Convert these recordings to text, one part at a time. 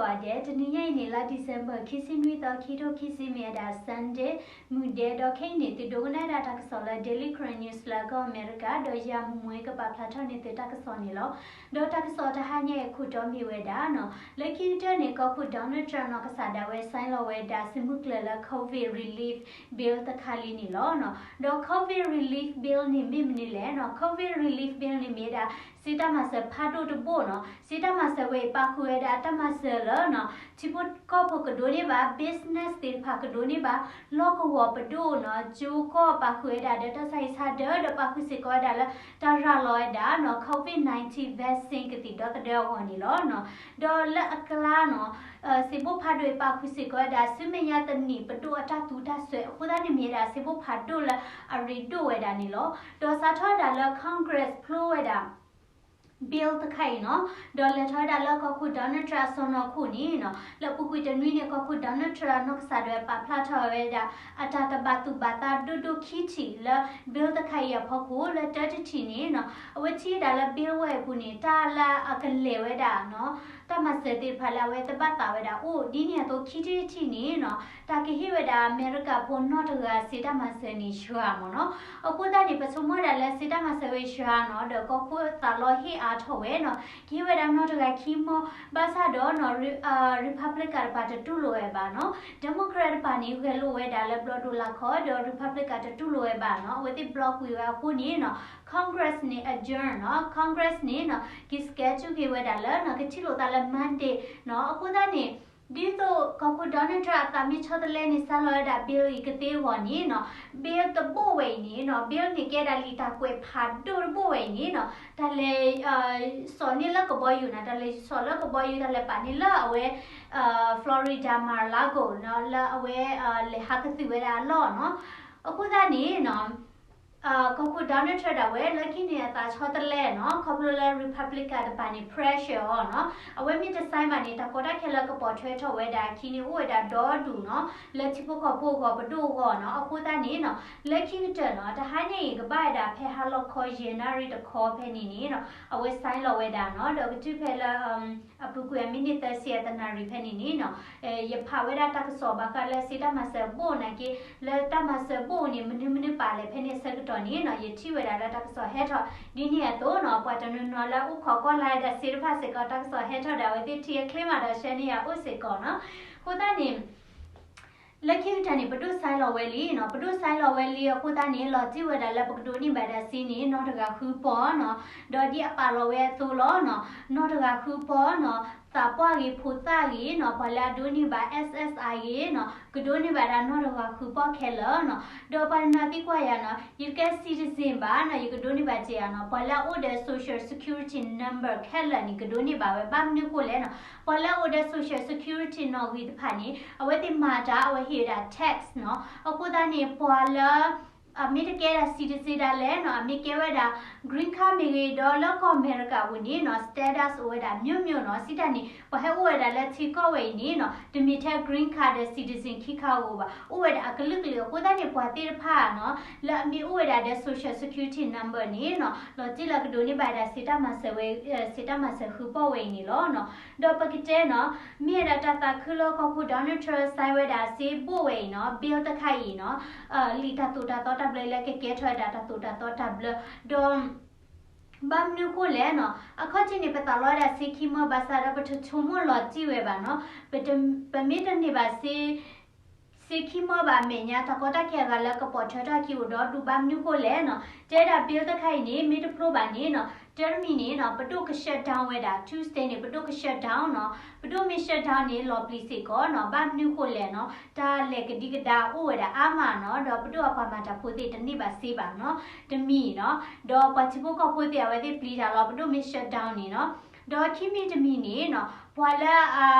ဂီၤဒဲး တနံၤညါအံၤန့ၣ် လါ December ခံဆံနွံသီ ခံထိခံဆံ မ့ၢ်ဝဲဒၣ် Sunday မုၢ်ဒဲး ဒီးခဲအံၤန့ၣ် သုဒိကနၣ်ဒၣ်တၢ်ကစီၣ်လၢ Daily Karen News လၢကီၢ်အမဲရကၤ ဒီးယၤမူမွဲကပာ်ဖျါထီၣ်န့ၢ်သုတၢ်ကစီၣ်န့ၣ်လီၤ. ဒီးတၢ်ကစီၣ်တဟါညါအံၤခိၣ်တီမ့ၢ်ဝဲဒၣ်နီၤ လၢခံကတၢၢ်န့ၣ် ကီၢ်ခိၣ် Donald Trump နီၢ်ကစၢ်ဒၣ်ဝဲ sign လီၤဝဲဒၣ် စံးမုၢ်ကျၢၤလၢ COVID relief bill တခါလံန့ၣ်လီၤ. ဒီး COVID relief bill န့ၣ်မ့ၢ်မနုၤလဲၣ်နီၤ COVID relief bill န့ၣ်မ့ၢ်ဝဲဒၣ် စ့တၢ်မၤစၢၤဖးဒိၣ်တဘိနီၤ စ့တၢ်မၤစၢၤဝဲအံၤ ပာ်ဃုာ်ဝဲဒၣ်တၢ်မၤစၢၤလၢနီၤ ထံဖိကီၢ်ဖိကဒိးန့ၢ်ဘၣ် business သ့ၣ်တဖၣ်ကဒိးန့ၢ်ဘၣ် လီၢ်ကဝီၤပဒိၣ်နီၤ ကၠိကီၢ်ပာ်ဃုာ်ဝဲဒၣ်ဒီးတၢ်ဆါဟံၣ်ဆါဒၢး ဒီးပာ်ဃုာ်စ့ၢ်ကီးဝဲဒၣ်လၢ တၢ်ရၤလီၤဝဲဒၣ်နီၤ COVID nineteen vaccine ကသံၣ်ဒီသဒၢအဂီၢ်န့ၣ်လီၤ. ဒီးလၢအကျါနီၤ စံးဘိၣ်ဖးဒိၣ်အံၤ ပာ်ဃုာ်စ့ၢ်ကီးဝဲဒၣ် ဆူမဲာ်ညါတနံၣ်ပဒိၣ်အတၢ်သူတၢ်စွဲ အဃိသတးန့ၣ်မ့ၢ်ဝဲဒၣ် စံးဘိၣ်ဖးဒိၣ်လၢအရ့ဒိၣ်ဝဲဒၣ်န့ၣ်လီၤ. ဒီးစးထီၣ်ဝဲဒၣ်လၢ Congress ဖျိဝဲဒၣ် bill တခါအံၤနီၤ ဒီးလဲၤထီၣ်ဝဲဒၣ်လၢကီၢ်ခိၣ် Donald Trump အစီနီၢ်ခိၣ်န့ၣ်နီၤ လၢအပူၤကွံာ်တနွံန့ၣ် ကီၢ်ခိၣ် Donald Trump နီၢ်ကစၢ်ဒၣ်ဝဲပာ်ဖျါထီၣ်ဝဲဒၣ် အတၢ်တဘၣ်သူၣ်ဘၣ်သးဒိၣ်ဒိၣ်ခံထံၣ်လၢ bill တခါအံၤအဖီခိၣ် လၢတၢတထံၣ်န့ၣ်နီၤ အဝဲထံၣ်ဝဲဒၣ်လၢ bill ဝဲအပူၤန့ၣ် တၢ်လၢအကလဲၤဝဲဒၣ်နီၤ တၢ်မၤစၢၤသ့ၣ်တဖၣ်လၢအဝဲတဘၣ်သးဝဲဒၣ်အိၣ် ဒ်န့ၣ်အသိးခံထံၣ်တထံၣ်န့ၣ်နီၤ တၢ်ကဟ့ၣ်ဝဲဒၣ်အမဲရကၤဖိနီၢ်တဂၤစ့တၢ်မၤစၢၤန့ၣ် စှၤမ့ၢ်နီၤ. အဃိသတးန့ၣ် ပဆိကမိၣ်ဝဲဒၣ်လၢစ့တၢ်မၤစၢၤဝဲစှၤနီၤ ဒီးကီၢ်ခိၣ်သးလီဟ့ၣ်အါထီၣ်ဝဲနီၤ ကဟ့ၣ်ဝဲဒၣ်နီၢ်တဂၤခံမီၢ် ဘၣ်ဆၣ်ဒီးနီၤ Republican တပၤတတူၢ်လိာ်ဝဲဘၣ်နီၤ Democrat တပၤန့ၣ် ဂဲၤလိာ်ဝဲဒၣ်လၢဘျီဒိၣ်လၢခီ ဒီး Republican တတူၢ်လိာ်ဝဲဘၣ်နီၤ အဝဲသ့ၣ် block ကွံာ်ဝဲအဃိန့ၣ်နီၤ Congress န့ၣ် adjourn နီၤ Congress န့ၣ်နီၤ က့ၤ schedule က့ၤဝဲဒၣ်လၢနီၤ ကထံၣ်လိာ်သးလၢ Monday နီၤ အဃိသတးန့ၣ် ဒ်သိးကီၢ်ခိၣ် Donald Trump အသးမ့ၢ်ဆီတလဲန့ၣ် စါလီၤဝဲဒၣ် bill အံၤကသ့အဂီၢ်န့ၣ်နီၤ bill တဘိဝဲအံၤန့ၣ်နီၤ bill န့ၣ်ကဲဒၣ်လံာ်တၢ်ကွဲးဖးဒိၣ်တဘိဝဲအံၤန့ၣ်နီၤ တၢ်လဲၤ စိာ်န့ၢ်လၢကဘီယူၤနီၤ တၢ်လဲၤစိာ်လၢကဘီယူၤ တၢ်လဲၤပာ်န့ၢ်လၢအဝဲ Florida Mar-a-Lago နီၤ လၢအဝဲ လဲၤဟးကသုၣ်ဝဲဒၣ်အလီၢ်နီၤ အဃိသတးန့ၣ်နီၤ ကီၢ်ခိၣ် Donald Trump ဒၣ်ဝဲ လၢခံန့ၣ်အသးဆီတလဲနီၤ ခီဖျိလၢ Republican တပၤန့ၣ် pressure အီၤနီၤ အဝဲမ့ၢ်တ sign ဘၣ်န့ၣ် တၢ်ကီတၢ်ခဲလၢကပိာ်ထွဲထီၣ်ဝဲဒၣ်အခံန့ၣ် အိၣ်ဝဲဒၣ်ဒီဒူၣ်နီၤ လၢထံဖိကီၢ်ဖိအဂီၢ်ပဒိၣ်အဂီၢ်နီၤ အဃိသတးန့ၣ်နီၤ လၢခံကတၢၢ်နီၤ တဟါန့ၣ်အံၤ ကဘၣ်ဝဲဒၣ်ဖဲဟါလီၤခီယဲၢ်နၣ်ရံၣ်တခီဖဲန့ၣ်န့ၣ်နီၤ အဝဲ sign လီၤဝဲဒၣ်နီၤ ဒီးကတုၤဖဲလၢ အပူၤကွံာ်အမံးနံးသၢဆံအတနၣ်ရံၣ်ဖဲန့ၣ်န့ၣ်နီၤ ယဖးဝဲဒၣ်တၢ်ကစီၣ်ဘၣ်ဃးလၢစ့တၢ်မၤစၢၤဘိၣ်နာ်က့ လၢတၢ်မၤစၢၤဘိၣ်န့ၣ် မနုၤမနုၤပာ်လဲၣ်ဖဲန့ၣ်အဆၢကတီၢ်န့ၣ်နီၤ ယထံၣ်ဝဲဒၣ်လၢတၢ်ကစီၣ်ဟဲထီၣ် ဒ်န့ၣ်အသိးနီၤ ပှၤတနီၤနီၤလၢအိၣ်ခိးကွၢ်လၢ်ဝဲဒၣ်စ့တဖၣ်စ့ၢ်ကီး တၢ်ကစီၣ်ဟဲထီၣ်ဒၣ်ဝဲသ့ၣ်ထံၣ်အချ့မးဒီး share န့ၢ်ယၤအိၣ်စ့ၢ်ကီးနီၤ အဃိသတးန့ၣ် လၢခံကတၢၢ်န့ၣ် ပဒိၣ် sign လီၤဝဲလံနီၤ ပဒိၣ် sign လီၤဝဲလံအဃိသတးန့ၣ် လီၤတံၢ်ဝဲဒၣ်လၢပကဒိးန့ၢ်ဘၣ်ဒၣ်စ့န့ၣ် နီၢ်တဂၤဃုပီၢ်နီၤ ဒီးဒ်အပာ်လီၤဝဲအသိးလီၤနီၤ နီၢ်တဂၤဃုပီၢ်နီၤ သးပှၢ်ဂ့ၤ ဖိသၣ်ဂ့ၤနီၤ ပှၤလၢအဒိးန့ၢ်ဘၣ် S S I ဂ့ၤနီၤ ကဒိးန့ၢ်ဘၣ်ဒၣ်နီၢ်တဂၤဃုပီၢ်ခဲလၢာ်နီၤ ဒီးပှၤတနီၤသံကွၢ်ယၤနီၤ ယတကဲ citizen ဘၣ်နီၤ ယကဒိးန့ၢ်ဘၣ်စ့ဧါနီၤ ပှၤလၢအအိၣ်ဒီး social security number ခဲလၢာ်န့ၣ် ကဒိးန့ၢ်ဘၣ်ဝဲ ဘၣ်မနုၤဃိလဲၣ်နီၤ ပှၤလၢအအိၣ်ဒီး social security နီၣ်ဂံၢ်တဖၣ်န့ၣ် အဝဲသ့ၣ်မၤတၢ် အဝဲဟ့ၣ်ဝဲဒၣ် tax နီၤ အဃိသတးန့ၣ် ပှၤလၢ အမ့ၢ်တကဲဒၣ် citizen ဒၣ်လဲာ်နီၤ အမ့ၢ်ကဲဝဲဒၣ် green card မ့ၢ်ဂ့ၤ ဒီးလၢကီၢ်အမဲရကၤပူၤန့ၣ်နီၤ status အိၣ်ဝဲဒၣ် မျိုးမျိုး နီၤ စံးတၢ်န့ၣ် ပှၤဟဲအိၣ်ဝဲဒၣ်လၢထံကီၢ်ဝဲအံၤန့ၣ်နီၤ တမ့ၢ်ထဲ green card ဒီး citizen ခံခါဧိၤဘၣ် အိၣ်ဝဲဒၣ်အကလုာ်ကလုာ် အဃိသတးန့ၣ် ပှၤသ့ၣ်တဖၣ်နီၤ လၢအမ့ၢ်အိၣ်ဝဲဒၣ်ဒီး social security number န့ၣ်နီၤ လီၤတံၢ်လၢကဒိးန့ၢ်ဘၣ်ဒၣ်စ့တၢ်မၤစၢၤဝဲ စ့တၢ်မၤစၢၤဃုပီၢ်ဝဲအံၤန့ၣ်လီၤနီၤ ဒီးပကတဲနီၤ မ့ၢ်ဝဲဒၣ်တၢ်သးခုလၢကီၢ်ခိၣ် Donald Trump စဲဝဲဒၣ်စ့ဘိၣ်ဝဲအံၤနီၤ bill တခါအံၤနီၤ လံာ်တၢ်သိၣ်တၢ်သီတၢ်ဘျၢလၢကကဲထီၣ်ဝဲဒၣ်တၢ်သိၣ်တၢ်သီတၢ်ဘျၢ ဒီး ဘၣ်မနုၤဃိလဲၣ်နီၤ အခီၣ်ထံးန့ၣ် ပသးလီဝဲဒၣ်စ့ခံမီၢ် ဘၣ်ဆၣ်ဒီးပတဆိကမိၣ်လီၤတံၢ်ဝဲဘၣ်နီၤ ပမ့ၢ်တန့ၢ်ဘၣ်စ့ စ့ခံမီၢ်ဘၣ်အမဲာ်ညါ တၢ်ကီတၢ်ခဲအဂၤလၢကပိာ်ထွဲထီၣ်အခံအိၣ်ဒီဒူၣ် ဘၣ်မနုၤဃိလဲၣ်နီၤ တဲဒၣ် bill တခါအံၤန့ၣ် မ့ၢ်တဖျိဘၣ်န့ၣ်နီၤ တၢ်တမံၤန့ၣ်နီၤ ပဒိၣ်က shut down ဝဲဒၣ် Tuesday န့ၣ် ပဒိၣ်က shut down နီၤ ပဒိၣ်မ့ၢ် shut down န့ၣ် လီၤပျံၤစ့ၢ်ကီးနီၤ ဘၣ်မနုၤဃိလဲၣ်နီၤ တၢ်လဲၤကဒံကဒါအိၣ်ဝဲဒၣ်အါမးနီၤ ဒီးပဒိၣ်အပှၤမၤတၢ်ဖိသ့ၣ်တန့ၢ်ဘၣ်စ့ဘၣ်နီၤ တမံၤနီၤ ဒီးပှၤထံဖိကီၢ်ဖိသ့ၣ်အဝဲသ့ၣ်ပျံၤတၢ်လီၤ ပဒိၣ်မ့ၢ် shut down န့ၣ်နီၤ ဒီးခံမံၤတမံၤန့ၣ်နီၤ ပှၤလၢ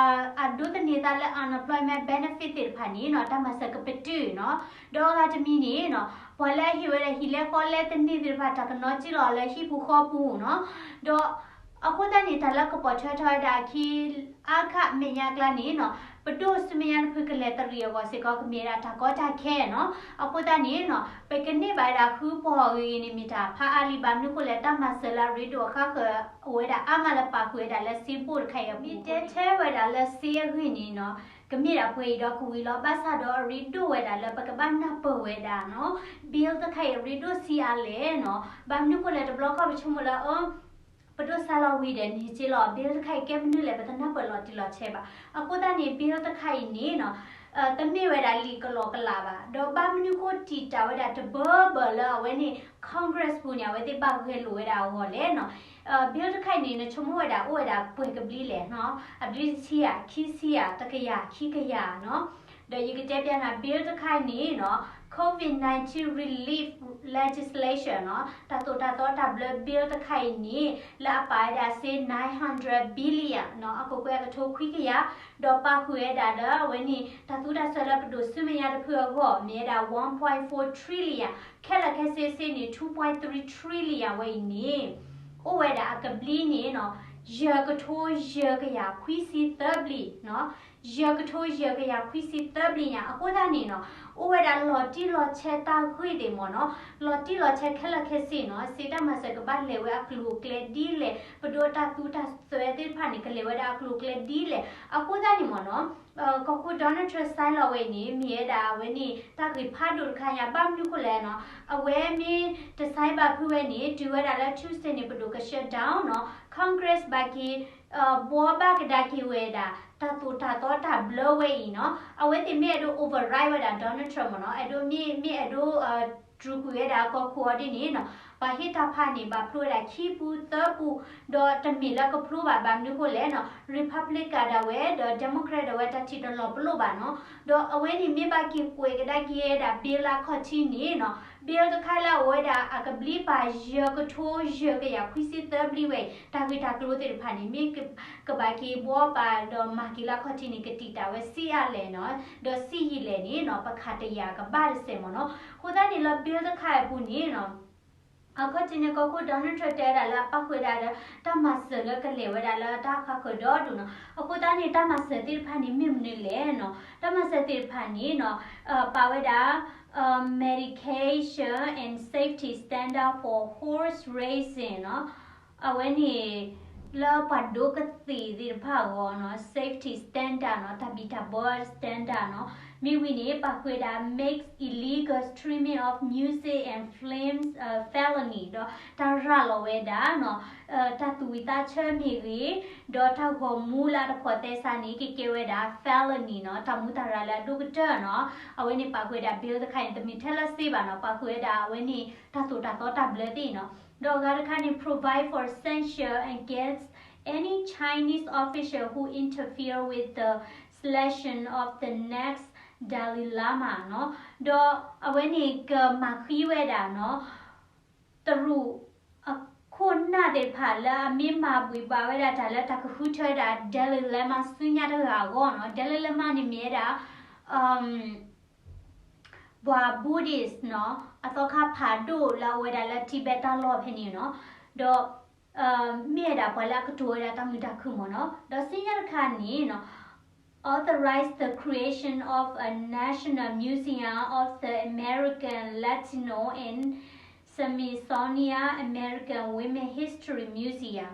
အဒိးသန့ၤသးလၢ unemployment benefit သ့ၣ်တဖၣ်န့ၣ်နီၤ တၢ်မၤစၢၤကပတုာ်နီၤ ဒီးအဂၤတမံၤန့ၣ်နီၤ ပှၤလၢအဟ့ၣ်ဝဲဒၣ်ဟံၣ်လဲဃီလဲတန့ၢ်သ့ၣ်တဖၣ် တၢ်ကနီၣ်စံၣ်လီၤလၢဟံၣ်ပူၤဃီပူၤနီၤ ဒီးအဃိသတးန့ၣ် တၢ်လၢကပိာ်ထွဲထီၣ်ဝဲဒၣ်အခံ အါခါအမဲာ်ညါအကျါန့ၣ်နီၤ ပဒိၣ်ဆူမဲာ်ညါတဖုကလဲၤတရံးအဂီၢ်စ့ၢ်ကီး ကမ့ၢ်ဝဲဒၣ်တၢ်ကီတၢ်ခဲနီၤ. အဃိသတးန့ၣ်နီၤ ပကန့ၢ်ဘၣ်ဝဲဒၣ်ဃုပီၢ်ဂ့ၤဂ့ၤန့ၣ် မ့ၢ်တၢ်ဖးအါလံ ဘၣ်မနုၤဃိလဲၣ် တၢ်မၤစၢၤလၢအရ့ဒိၣ်အဃါဃၢၤ အိၣ်ဝဲဒၣ်အါမးလၢပာ်ဃုာ်ဝဲဒၣ်လၢစ့ဘိၣ်တခါအံၤအပူၤ မ့ၢ်တဲထဲဝဲဒၣ်လၢစ့အဂ့ၢ်န့ၣ်နီၤ ကမ့ၢ်ဒၣ်ပှဲၤအံၤဒီးကဝံၤလီၤ. ဘၣ်ဆၣ်ဒီးအရ့ဒိၣ်ဝဲဒၣ်လၢပကဘၣ်နၢ်ပၢၢ်ဝဲဒၣ်နီၤ bill တခါအံၤအရ့ဒိၣ်ဆံးအါလဲၣ်နီၤ. ဘၣ်မနုၤဃိလဲၣ် တဘျီခီပဆိကမိၣ်လၢ အၢ ပဒိၣ်စါလီၤဝံၤဒီးန့ၣ်က့လီၤ bill တခါအံၤကဲမနုၤလဲၣ် ပတနၢ်ပၢၢ်လီၤတံၢ်လီၤဆဲးဘၣ်. အဃိသတးန့ၣ် bill တခါအံၤန့ၣ်နီၤ တမ့ၢ်ဝဲဒၣ်လံာ်ကလီကလးဘၣ် ဒီးဘၣ်မနုၤဃိတံာ်တာ်ဝဲဒၣ်တဘၢဘၢလၢအဝဲန့ၣ် Congress ပူၤန့ၣ် အဝဲသ့ၣ်ဘၣ်ဂဲၤလိာ်ဝဲဒၣ်အဂီၢ်လဲၣ်နီၤ. bill တခါအံၤန့ၣ် နဆိကမိၣ်ဝဲဒၣ်အိၣ်ဝဲဒၣ်ပှဲၤကဘျံးလဲၣ်နီၤ အဘျံးတဆံယၤ ခံဆံယၤ တကယၤ ခံကယၤနီၤ. ဒီးယကတဲပျးနၤ bill တခါအံၤန့ၣ်နီၤ COVID nineteen relief legislation နီၤ တၢ်သိၣ်တၢ်သီတၢ်ဘျၢ bill တခါအံၤန့ၣ် လၢအပာ်ဝဲဒၣ်စ့ nine hundred billion နီၤ အကကွဲၢ်အကထိခွံကယၤ ဒီးပာ်ဃုာ်ဝဲဒၣ်လၢအဝဲန့ၣ် တၢ်သူတၢ်စွဲလၢပဒိၣ်ဆူမဲာ်ညါတဖုအဂီၢ် မ့ၢ်ဝဲဒၣ် one point four trillion ခဲလၢာ်ခဲဆ့စ့န့ၣ် two point three trillion ဝဲအံၤန့ၣ် အိၣ်ဝဲဒၣ်အကဘျံးန့ၣ်နီၤ ယဲၢ်ကထိယဲၢ်ကယၤခွံဆံသၢဘျံးနီၤ ယဲၢ်ကထိယဲၢ်ကယၤခွံဆံသၢဘျံးညါ အဃိသတးန့ၣ်နီၤ အိၣ်ဝဲဒၣ်လီၤတံၢ်လီၤဆဲးတၢ်ဂ့ၢ်သ့ၣ်မ့ၢ်နီၤ လီၤတံၢ်လီၤဆဲးခဲလၢာ်ခဲဆ့နီၤ စ့တၢ်မၤစၢၤကဘၣ်လဲၤဝဲအကျိၤအကျဲဒ်လဲၣ် ပဒိၣ်တၢ်သူတၢ်စွဲသ့ၣ်တဖၣ်န့ၣ် ကလဲၤဝဲဒၣ်အကျိၤအကျဲဒ်လဲၣ် အဃိသတးန့ၣ်မ့ၢ်နီၤ ကီၢ်ခိၣ် Donald Trump sign လီၤဝဲအံၤန့ၣ် မ့ၢ်ဝဲဒၣ်အဝဲန့ၣ် တၢ်ဂ့ၢ်ဖးဒိၣ်တခါညါ ဘၣ်မနုၤဃိလဲၣ်နီၤ အဝဲမ့ၢ်တ sign ဘၣ်ဖုးဝဲန့ၣ် တုၤဝဲဒၣ်လၢ Tuesday န့ၣ် ပဒိၣ်က shut down နီၤ Congress ဘၣ်က့ၤ ဘှီဘၣ်ကဒါက့ၤဝဲဒၣ် တၢ်သိၣ်တၢ်သီတၢ်ဘျၢဝဲအံၤနီၤ အဝဲသ့ၣ်မ့ၢ်အဲၣ်ဒိး override ဝဲဒၣ် Donald Trump မ့ၢ်နီၤ အဲၣ်ဒိးမ့ၢ် မ့ၢ်အဲၣ်ဒိး တြူာ်ကွံာ်ဝဲဒၣ်ကီၢ်ခိၣ်အီၤဒ်န့ၣ်နီၤ ပှၤဟ့ၣ်တၢ်ဖးန့ၣ် ဘၣ်ဖျိဝဲဒၣ်ခံပူၤသၢပူၤ ဒီးတမ့ၢ်လၢကဖျိဘၣ် ဘၣ်မနုၤဃိလဲၣ်နီၤ Republican ဒၣ်ဝဲ ဒီး Democrat ဒၣ်ဝဲ တၢ်ထံၣ်တလီၤပလိာ်ဘၣ်နီၤ ဒီးအဝဲန့ၣ်မ့ၢ်ဘၣ်က့ၤကွဲးကဒါက့ၤဝဲဒၣ် bill လၢအခီၣ်ထံးန့ၣ်နီၤ bill တခါလၢအအိၣ်ဝဲဒၣ်အကဘျံးပာ် ယဲၢ်ကထိယဲၢ်ကယၤခွံဆံသၢဘျံးဝဲအံၤ တၢ်ဂ့ၢ်တၢ်ကျိၤသ့ၣ်တဖၣ်န့ၣ် မ့ၢ်ကဘၣ်က့ၤဘှီပာ်ဒီးမၤက့ၤလၢအခီၣ်ထံးန့ၣ် ကတံာ်တာ်ဝဲဆံးအါလဲၣ်နီၤ ဒီးဆံးယံာ်လဲၣ်န့ၣ်နီၤ ပခးတယာ်ကဘၣ်တစဲးမ့ၢ်နီၤ အဃိသတးန့ၣ်လၢ bill တခါအံၤအပူၤန့ၣ်နီၤ အခီၣ်ထံးန့ၣ် ကီၢ်ခိၣ် Donald Trump တဲဝဲဒၣ်လၢအပာ်ဃုာ်ဝဲဒၣ်လၢ တၢ်မၤစၢၤလၢကလဲၤဝဲဒၣ်လၢတၢ်ဃါဃၢၤဒီဒူၣ်နီၤ အဃိသတးန့ၣ် တၢ်မၤစၢၤသ့ၣ်တဖၣ်န့ၣ် မ့ၢ်မနုၤလဲၣ်နီၤ တၢ်မၤစၢၤသ့ၣ်တဖၣ်န့ၣ်နီၤ ပာ်ဝဲဒၣ် medication and safety standard for horse racing နီၤ အဝဲန့ၣ် လၢပှၤဒိကသ့ၣ်သ့ၣ်တဖၣ်အဂီၢ်နီၤ safety standard နီၤ တၢ်ဘံၣ်တၢ်ဘၢ standard နီၤ မ့ၢ်ဝံၤန့ၣ် ပာ်ဃုာ်ဝဲဒၣ် makes illegal streaming of music and films a felony ဒီးတၢ်ရၤလီၤဝဲဒၣ်နီၤ တၢ်သူၣ်ဝံၣ်သးဆၢမ့ၢ်ဂ့ၤ ဒီးတၢ်ဂီၤမူလၢအတဖိးသဲစးန့ၣ် ကကဲဝဲဒၣ် felony နီၤ တၢ်မူတၢ်ရၢလၢအဒိၣ်ကတၢၢ်နီၤ အဝဲန့ၣ်ပာ်ဃုာ်ဝဲဒၣ် bill တခါန့ၣ် တမ့ၢ်ထဲလၢစ့ဘၣ်နီၤ ပာ်ဃုာ်ဝဲဒၣ်အဝဲန့ၣ် တၢ်သိၣ်တၢ်သီတၢ်ဘျၢသ့ၣ်နီၤ ဒီးအဂၤတခါန့ၣ် provide for sanction against any Chinese official who interfere with the selection of the next Dalai Lama နီၤ ဒီးအဝဲန့ၣ်ကမၤဃံဝဲဒၣ်နီၤ တရူးအခိၣ်နၢ်သ့ၣ်တဖၣ်လၢအမ့ၢ်မၤဘှံးဘၣ်ဝဲဒၣ်တၢ်လၢတၢ်ကဃုထၢဝဲဒၣ် Dalai Lama ဆူညါတဂၤအဂီၢ်နီၤ Dalai Lama န့ၣ်မ့ၢ်ဝဲဒၣ် ပှၤ Buddhist နီၤ အသီခါဖးဒိၣ်လၢအဝဲဒၣ်လၢ Tibet တၢ်လီၢ်ဖဲန့ၣ်နီၤ ဒီး မ့ၢ်ဝဲဒၣ်ပှၤလၢအကတိၤဝဲဒၣ်တၢ်မုာ်တၢ်ခုၣ်မ့ၢ်နီၤ ဒီးဆူညါတခါန့ၣ်နီၤ authorize the creation of a national museum of the American Latino and Smithsonian American Women History Museum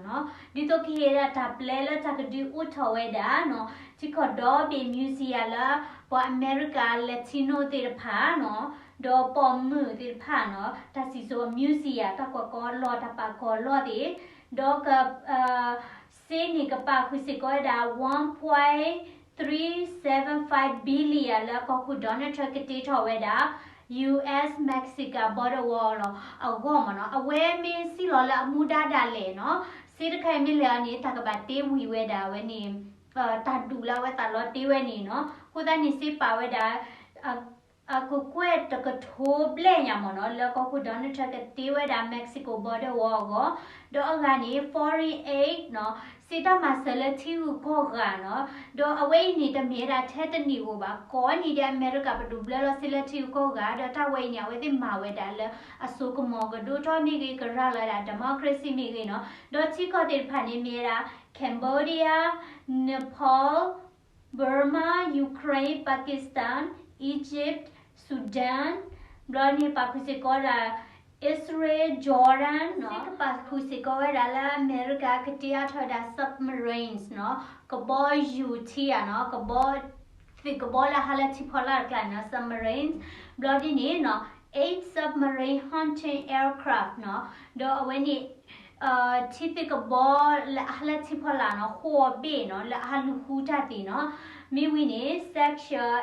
နီၤ ဒ်သိးကဟ့ၣ်ဝဲဒၣ်တၢ်ပျဲလၢတၢ်ကဒုးအိၣ်ထီၣ်ဝဲဒၣ်နီၤ ထံကီၢ်ဒီဘ့ၣ် museum လၢ ပှၤအမဲရကၤ Latino သ့ၣ်တဖၣ်နီၤ ဒီးပိာ်မုၣ်သ့ၣ်တဖၣ်နီၤ တၢ်စံၣ်စိၤ museum တၢ်ကွၢ်ကီလီၢ် တၢ်ပာ်ကီၤလီၢ်သ့ၣ် ဒီးက စ့န့ၣ်ကပာ်ဃုာ်စ့ၢ်ကီးဝဲဒၣ် one point three seven five billion လၢကီၢ်ခိၣ် Donald Trump ကတ့ထီၣ်ဝဲဒၣ် U S Mexico border wall လီၤ အဂီၢ်မ့ၢ်နီၤ အဝဲမ့ၢ်စံၣ်လီၤလၢအမူဒါဒၣ်လဲာ်နီၤ စ့တခါအံၤမ့ၢ်လဲၤအီၤန့ၣ် တၢ်ကဘၣ်တ့ဝံၤဝဲဒၣ်ဝဲန့ၣ် တၢ်ဒူၣ်လၢအဝဲသးလီၤတ့ဝဲန့ၣ်နီၤ အဃိသတးန့ၣ် စ့ပာ်ဝဲဒၣ် အကကွဲၢ်တကထိဘျဲၣ်ညါမ့ၢ်နီၤ လၢကီၢ်ခိၣ် Donald Trump ကတ့ဝဲဒၣ် Mexico border wall အဂီၢ် ဒီးအဂၤန့ၣ် foreign aid နီၤ စ့တၢ်မၤစၢၤလၢထံဂုၤကီၢ်ဂၤနီၤ ဒီးအဝဲအံၤန့ၣ် တမ့ၢ်ဝဲဒၣ်ထဲတနံၣ်ဧိၤဘၣ် ကိးနံၣ်ဒဲး အမဲရကၤပဒိၣ်ဘျၢလီၤစ့လၢထံဂုၤကီၢ်ဂၤ ဒီးတၢ်ဝဲအံၤန့ၣ် အဝဲသ့ၣ်မၤဝဲဒၣ်လၢ အစိကမီၤကဒိၣ်ထီၣ်မ့ၢ်ဂ့ၤ ကရၤလီၤဝဲဒၣ် democracy မ့ၢ်ဂ့ၤနီၤ ဒီးထံကီၢ်သ့ၣ်တဖၣ်န့ၣ်မ့ၢ်ဝဲဒၣ် Cambodia, Nepal, Burma, Ukraine, Pakistan, Egypt, Sudan, ဘျီန့ၣ် ပာ်ဃုာ်စ့ၢ်ကီးဝဲဒၣ် Israel, Jordan နီၤ, ပာ်ဃုာ်စ့ၢ်ကီးဝဲဒၣ်လၢအမဲရကၤကတ့အါထီၣ်ဝဲဒၣ် submarines နီၤ, ကဘီယူၤထံဧါနီၤ, ကဘီ သုးကဘီလၢဟးလၢထံဖီလာ်တကျါန့ၣ်နီၤ, submarines, ဘျီဒ်န့ၣ်နီၤ, eight submarine hunting aircraft နီၤ, ဒီးအဝဲန့ၣ် ထံသုးကဘီလၢအဟးလၢထံဖီလာ်နီၤ, ဃိးဘ့ၣ်နီၤ, လၢအဟးလူၤဃုတၢ်သ့ၣ်နီၤ, မ့ၢ်ဝံၤန့ၣ် sexual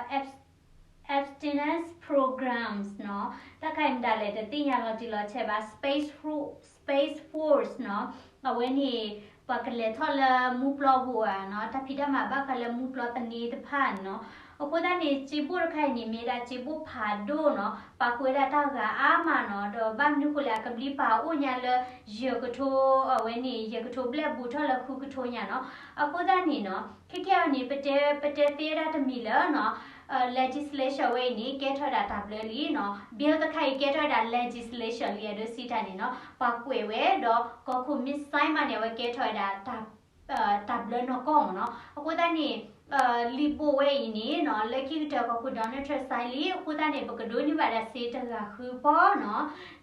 abstinence programs နီၤ, တၢ်ခါအံၤမတၤလဲၣ် တသ့ၣ်ညါလီၤတံၢ်လီၤဆဲးဘၣ်, Space Fo-, Space Force နီၤ, အဝဲန့ၣ် ပှၤကလဲၤထီၣ်လၢမူပျီပူၤဧါနီၤ, တၢ်ဖံးတၢ်မၤဘၣ်ဃးလၢမူပျီသန့တဖၣ်နီၤ, အဃိသတးန့ၣ် စ့ဘိၣ်တခါအံၤန့ၣ် မ့ၢ်ဝဲဒၣ်စ့ဘိၣ်ဖးဒိၣ်နီၤ, ပာ်ဃုာ်ဝဲဒၣ်တၢ်ဂၤအါမးနီၤ, ဒီးဘၣ်မနုၤဃိလဲၣ် အကဘျံးပာ်အိၣ်ညါလၢ ယဲၢ်ကထိ အဝဲန့ၣ် ယဲၢ်ကထိဘျဲၣ်ဘူးထီၣ်လၢဃုကထိညါနီၤ, အဃိသတးန့ၣ်နီၤ, ခဲကဲအံၤန့ၣ် ပတဲ ပတဲသ့ဝဲဒၣ်တမံၤလၢနီၤ, legislation ဝဲအံၤန့ၣ် ကဲထီၣ်ဝဲဒၣ်တၢ်ဘျၢလံနီၤ, bill တခါအံၤကဲထီၣ်ဝဲဒၣ် legislation လံ အဒိစံးတၢ်န့ၣ်နီၤ, ပှၤကွဲးဝဲဒီး ကီၢ်ခိၣ်မ့ၢ် sign မးန့ၣ် အဝဲကဲထီၣ်ဝဲဒၣ်တၢ် တၢ်ဘျၢနီၢ်ကီၢ်မးနီၤ, အဃိသတးန့ၣ် လံာ်ဘိးဝဲအံၤန့ၣ်နီၤ, လၢခံကတၢၢ်ကီၢ်ခိၣ် Donald Trump sign လံ, အဃိသတးန့ၣ် ပကဒိးန့ၢ်ဘၣ်ဒၣ်စ့တဂၤဃုပီၢ်နီ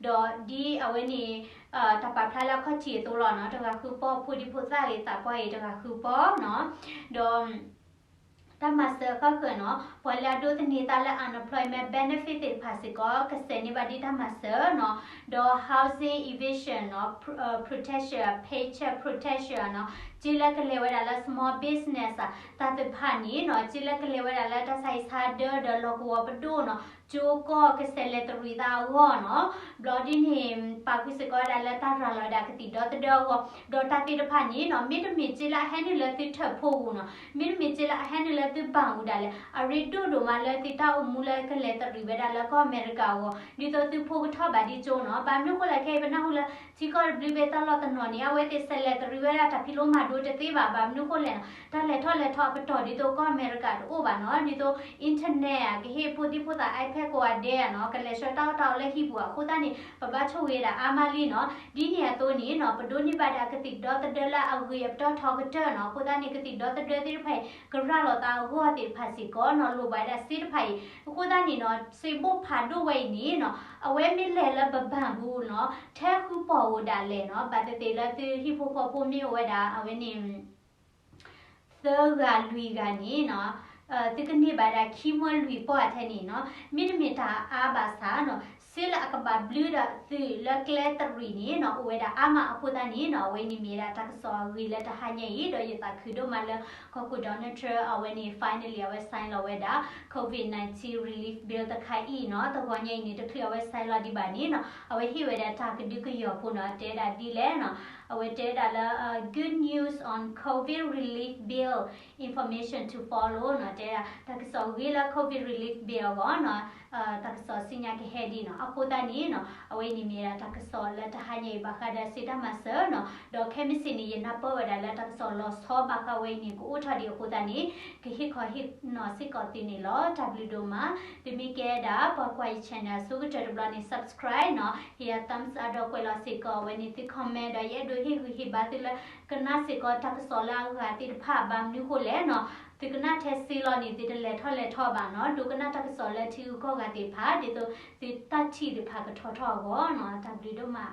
ၤ, ဒီးဒ်အဝဲန့ၣ် တၢ်ပာ်ဖျါလၢအခီၣ်ထံးအသိးလီၤနီၤ, တဂၤဃုပီၢ် ဖိဒံဖိသၣ်ဂ့ၤသးပှၢ်ဂ့ၤ တဂၤဃုပီၢ်နီၤ, ဒီး တၢ်မၤစၢၤအဃၣ်ဃၢၤနီၤ, ပှၤလၢအဒိးသန့ၤသးလၢ unemployment benefit သ့ၣ်တဖၣ်စ့ၢ်ကီး ကဆဲးန့ၢ်ဘၣ်ဒ်တၢ်မၤစၢၤနီၤ, ဒီး housing eviction နီၤ, protection, paycheck protection နီၤ, စ့လၢကလဲၤဝဲဒၣ်လၢ small business တၢ်သ့ၣ်တဖၣ်န့ၣ်နီၤ, စ့လၢကလဲၤဝဲဒၣ်လၢတၢ်ဆါဟံၣ်ဆါဒၢဒီးလီၢ်ကဝီၤပဒိၣ်နီၤ, ကၠိကီၢ်ကဆဲးလဲၤတရံးသးအဂီၢ်နီၤ, ဘျီဒ်န့ၣ် ပာ်ဃုာ်စ့ၢ်ကီးဝဲဒၣ်လၢတၢ်ရၤလီၤဝဲဒၣ်ကသံၣ်ဒီသဒၢအဂီၢ်, ဒီးတၢ်သ့ၣ်တဖၣ်န့ၣ်နီၤ, မ့တမ့ၢ်စ့လၢအဟဲနုာ်လၢသုထၢၣ်ဖိပူၤနီၤ, မ့တမ့ၢ်စ့လၢအဟဲနုာ်လၢသုဘၣ်ပူၤဒၣ်လဲာ်, အရ့ဒိၣ်ဒိၣ်မးလၢသုတၢ်အိၣ်မူလၢကလဲၤတရံးဝဲဒၣ်လၢကီၢ်အမဲရကၤအဂီၢ်, ဒ်သိးသုဖိကထီၣ်ဘၣ်ဒ်ကၠိနီၤ, ဘၣ်မနုၤဃိလဲၣ်ခဲအံၤ ပနၢ်ဟူလၢ ထံကီၢ်တဘျုးဘ့ၣ်တၢ်လီၢ်တနီၤန့ၣ် အဝဲသ့ၣ်ဆဲးလဲၤတရံးဝဲဒၣ်တၢ်ဖံးလိမၤဒိတသ့ဘၣ်, ဘၣ်မနုၤဃိလဲၣ်နီၤ, တၢ်လဲၤထီၣ်လဲၤထီအပတီၢ်ဒ်သိးကီၢ်အမဲရကၤတအိၣ်ဘၣ်နီၤ, ဒ်သိး internet ဧါ, ကဟ့ၣ်ဖိဒံဖိသၣ် iPad ကိးဂၤဒဲးဧါနီၤ, ကလဲၤဆှၢတၢ်အီၣ်တၢ်အီလၢဟံၣ်ပူၤဧါ, အဃိသတးန့ၣ် ပဘၣ်ဆိၣ်ဂ့ၤဒၣ်အါမးလံနီၤ, ဒ်န့ၣ်အသိးန့ၣ်နီၤ, ပဒိးန့ၢ်ဘၣ်ဒၣ်ကသံၣ်ဒီသဒၢလၢအဂ့ၤအပတီၢ်ထီကတၢၢ်နီၤ, အဃိသတးန့ၣ် ကသံၣ်ဒီသဒၢသ့ၣ်တဖၣ်အံၤ ကရၤလီၤသးအဂီၢ်သ့ၣ်တဖၣ်စ့ၢ်ကီးနီၤ, လိၣ်ဘၣ်ဝဲဒၣ်စ့တဖၣ်အံၤ, အဃိသတးန့ၣ်နီၤ, စ့ဘိၣ်ဖးဒိၣ်ဝဲအံၤန့ၣ်နီၤ, အဝဲမ့ၢ်လဲၤလၢပဘၣ်ပူၤနီၤ, ထဲဃုပီၢ်ဧိၤဒၣ်လဲာ်နီၤ, ဘၣ်သ့ၣ်သ့ၣ်လၢသုဟံၣ်ဖိဃီဖိမ့ၢ်အိၣ်ဝဲဒၣ် အဝဲန့ၣ် သၢဂၤလွံၢ်ဂၤန့ၣ်နီၤ, သုကန့ၢ်ဘၣ်ဒၣ်ခံမၢလွံၢ်ပီၢ်ထဲန့ၣ်နီၤ, မ့တမ့ၢ်တၢ်အါဘၣ်ဆၣ်နီၤ, စ့လၢအကဘၣ်ဘျုးဒီးသုးလၢကျဲတရံးန့ၣ်နီၤ, အိၣ်ဝဲဒၣ်အါမးအဃိသတးန့ၣ်နီၤ, အဝဲန့ၣ်မ့ၢ်ဝဲဒၣ်တၢ်ကစီၣ်အဂ့ၤလၢတဟါညါအံၤ, ဒီးယသးခုဒိၣ်မးလၢ ကီၢ်ခိၣ် Donald Trump အဝဲန့ၣ် finally အဝဲ sign လီၤဝဲဒၣ် COVID nineteen relief bill တခါအံၤနီၤ, တဂီၤညါအံၤန့ၣ် တချုးအဝဲ sign လီၤဒံးဘၣ်န့ၣ်နီၤ, အဝဲဟ့ၣ်ဝဲဒၣ်တၢ်ကဒုကယီၤဖိနီၤ, တဲဒၣ်ဒ်လဲၣ်နီၤ, အဝဲတဲဒၣ်လၢ good news on COVID relief bill, information to follow နီၤ, တဲဒၣ်တၢ်ကစီၣ်ဂ့ၤလၢ COVID relief bill အဂီၢ်နီၤ, တၢ်ကစီၣ်စံညါကဟဲဒ်နီၤ, အဃိသတးန့ၣ်နီၤ, အဝဲအံၤန့ၣ်မ့ၢ်ဝဲဒၣ်တၢ်ကစီၣ်လၢတဟါညါအံၤဘၣ်ဃးဒီးစ့တၢ်မၤစၢၤနီၤ, ဒီးခဲမုၢ်ဆ့ၣ်န့ၣ် ယနၢ်ပၢၢ်ဝဲဒၣ်လၢတၢ်ကစီၣ်လီၤဆီဘၣ်ဃးဝဲအံၤန့ၣ် ကအိၣ်ထီၣ်ဒံးအဃိသတးန့ၣ် ကဟ့ၣ်ခီဟ့ၣ်နီၤစ့ၢ်ကီးသုန့ၣ်လီၤ. တၢ်ဘျုးဒိၣ်မး, သုမ့ၢ်ကဲဒၣ်ပှၤကွၢ်ယ channel အဆိကတၢၢ်တဘျီန့ၣ် subscribe နီၤ, ဟ့ၣ်ယၤ thumbs up ဒီးကွဲးလီၤစ့ၢ်ကီးအဝဲန့ၣ်သု comment ဒီး ယအဲၣ်ဒိးဟ့ၣ်ဂံၢ်ဟ့ၣ်ဘါသုလၢ ကနၣ်စ့ၢ်ကီးတၢ်ကစီၣ်လၢအဂၤသ့ၣ်တဖၣ် ဘၣ်မနုၤဃိလဲၣ်နီၤ, သုကနၣ်ထဲစ့လီၤန့ၣ် သုတလဲၤထီၣ်လဲၤထီဘၣ်နီၤ, ဒိကနၣ်တၢ်ကစီၣ်လၢထံဂုၤကီၢ်ဂၤသ့ၣ်တဖၣ် ဒ်သိးသုတၢ်ထံၣ်သ့ၣ်တဖၣ်ကထီထီၣ်အဂီၢ်နီၤ, တၢ်ဘျုးဒိၣ်မး.